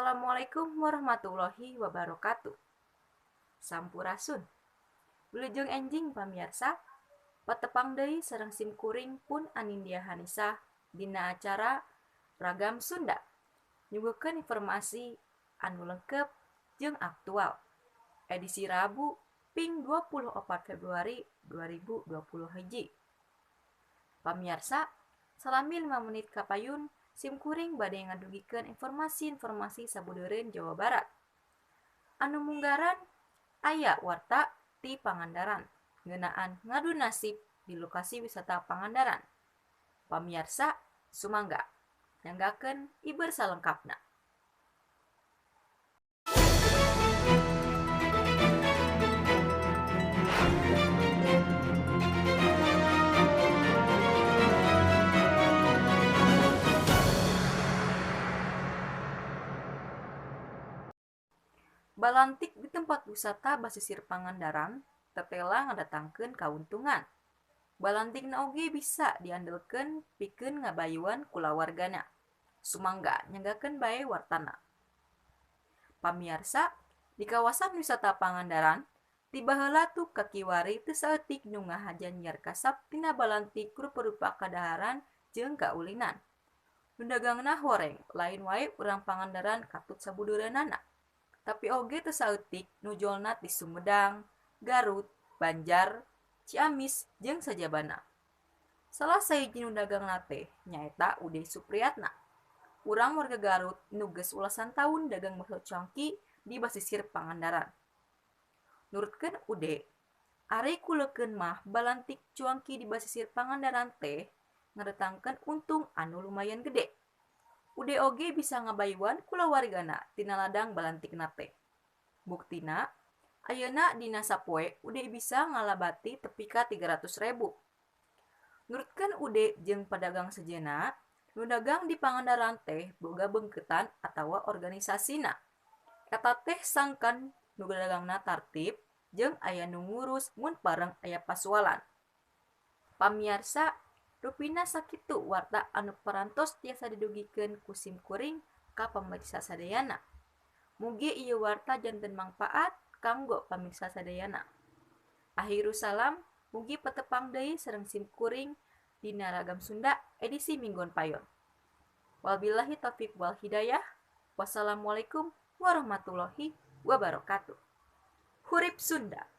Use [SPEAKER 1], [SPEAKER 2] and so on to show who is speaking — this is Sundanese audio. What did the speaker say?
[SPEAKER 1] Assalamualaikum warahmatullahi wabarakatuh. Sampurasun. Wilujeng enjing pamiarsa, patepang deui sareng simkuring pun Anindya Hanisa dina acara Ragam Sunda. Nyuguhkeun informasi anu lengkep jeung aktual. Edisi Rabu ping 24 Februari 2020 hiji. Pamiarsa, salami 5 menit kapayun simkuring bade ngadugikeun informasi-informasi sabudeureun Jawa Barat. Anu munggaran aya warta ti Pangandaran ngeunaan ngadu nasib di lokasi wisata Pangandaran. Pamiarsa, sumangga nyanggakeun iber salengkapna. Balantik di tempat wisata basisir Pangandaran tetela ngadatangkeun kauntungan. Balantikna oge bisa diandelkeun pikeun ngabayuan kulawargana. Sumangga nyanggakeun bae wartana. Pamiarsa, di kawasan wisata Pangandaran, ti baheula tuh kakiwari teu saeutik nu ngahaja nyiar kasap tina balantik rupa-rupa kadaharan jeung kaulinan. Nu dagangna horeng, lain wae urang Pangandaran katut sabudeureunana. Tapi oge teu saeutik nu jolna ti Sumedang, Garut, Banjar, Ciamis jeung sajabana. Salah sahiji nu dagangna teh nyaeta Ude Supriyatna. Urang warga Garut nu geus ulasan taun dagang bakso cuanki di basisir Pangandaran. Nurutkeun Ude, ari kuleukeun mah balantik cuanki di basisir Pangandaran teh ngadatangkeun untung anu lumayan gede. Ude oge bisa ngabayuan kulawargana tina ladang balantikna teh. Buktina, ayeuna dina sapoe Ude bisa ngalabati tepi ka 300.000. Nurutkeun Ude jeung padagang sejenna, nu dagang di Pangandaran teh boga beungkeutan atawa organisasina. Eta teh sangkan nu dagangna tartib jeung aya nu ngurus mun pareng aya pasualan. Pamiarsa, rupina sakitu warta anu parantos tiasa didugikeun ku simkuring ka pamirsa sadayana. Mugi ieu warta janten mangpaat kanggo pamirsa sadayana. Akhirul salam, mugi patepang deui sareng simkuring dina Ragam Sunda edisi Minggon Payon. Wabillahi taufik wal hidayah. Wassalamualaikum warahmatullahi wabarakatuh. Hurip Sunda.